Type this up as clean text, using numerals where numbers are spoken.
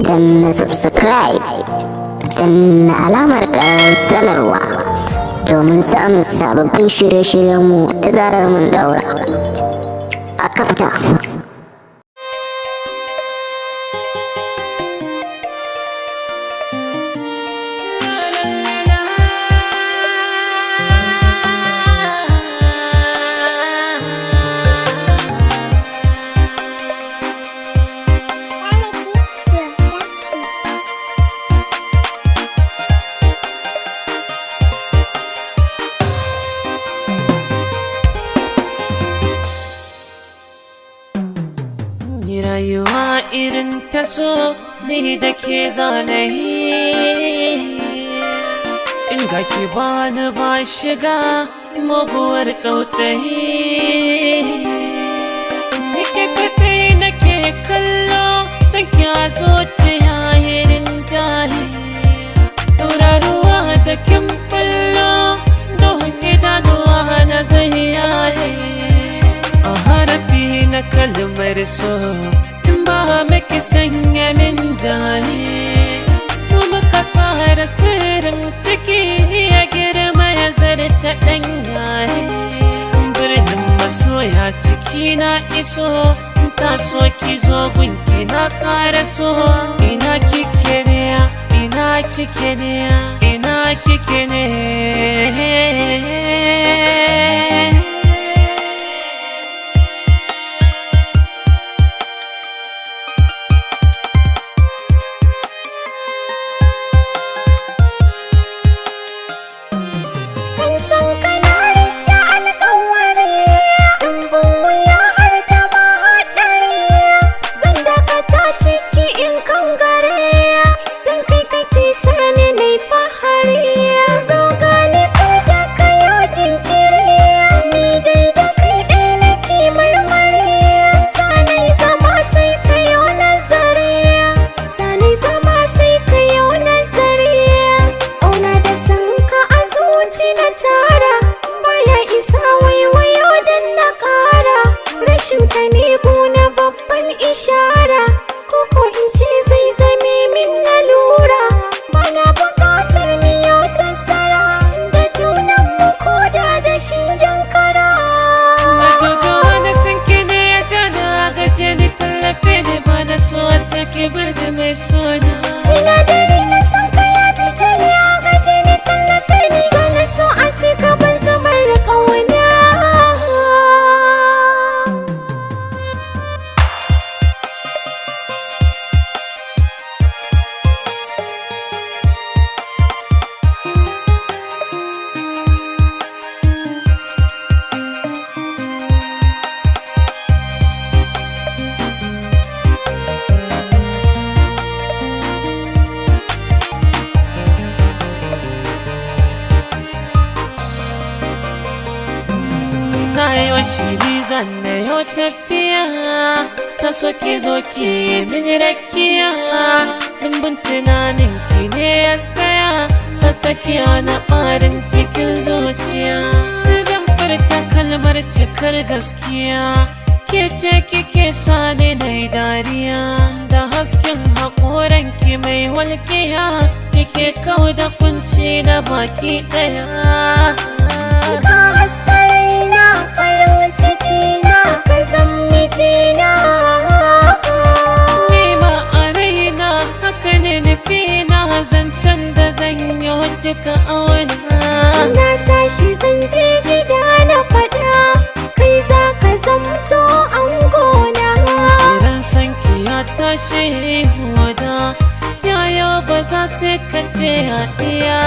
Danna subscribe, danna alamar ƙarar sanarwa domin samun sababbin shirye-shiryenmu da zarar mun daura. A kafta. Rayuwa irin ta so ni da ke zanayi, in ga ki bani ba shiga muguwar tsautsayi. Nike kaɗai nake kallo, san ki a zuciya irin jahi. Tauraruwa da kin ballo, duhun idanuwa na zai yaye. A harafi na kalmar so, in ba miki sanya min jaye. Mu muka tsara sirrin ciki, ya girma ya zarce ɗan yaye. Birnin masoya ciki na iso, ta so ki zo gunki na ƙara so. Ina kike ne, ina kike ne, ina kike ne? Kan san kana riƙe alƙawari, ɗumbin wuya har da mahaɗari. Zan dakata ciki in kan gare, don kai kake sani nai fahari. Zo gani kada ka yo jinkiri, ni dai da kai ɗaya nake marmari. Zanai zama sai ka yo nazari, zanai zama sai ka yo nazari. Auna da san ka a zuci na tara, baya isa waiwayo dan na ƙara. Rashin ka ne gona babban ishara, koko in ce zai zame min lalura. Bana buƙatar miyo tazara da junan mu koda da shingen kara. Na jojo wani sanki ne ya jana gaje ni, tallafe ni, ba na so a ciki birni mai sona. Sinadari na son ka ya bige ni, a gaje ni, tallafe ni. Zana so a ci gaban zamar da ƙauna. Na yi wa shiri zan na yau tafiya, ta so ki zo ki mini rakiya. Dimbin tunanin ki ne ya tsaya a tsakiya na ɓarin cikin zuciya. Zan furta kalmar cikar gaskiya, ke ce kike sani na yi dariya. Da hasken haƙoran ki mai walƙiya, kike kau da kunci na baki ɗaya. Ka haska raina, farin ciki na, ka zan mijina. Ni ma a raina haka ne nufina, zancen da zan yi kika auna. Na tashi zan je gida na faɗa, kai za ka zamto angona. Idan san ki ya tashi wada, yaya ba za sai ka ce haɗiya.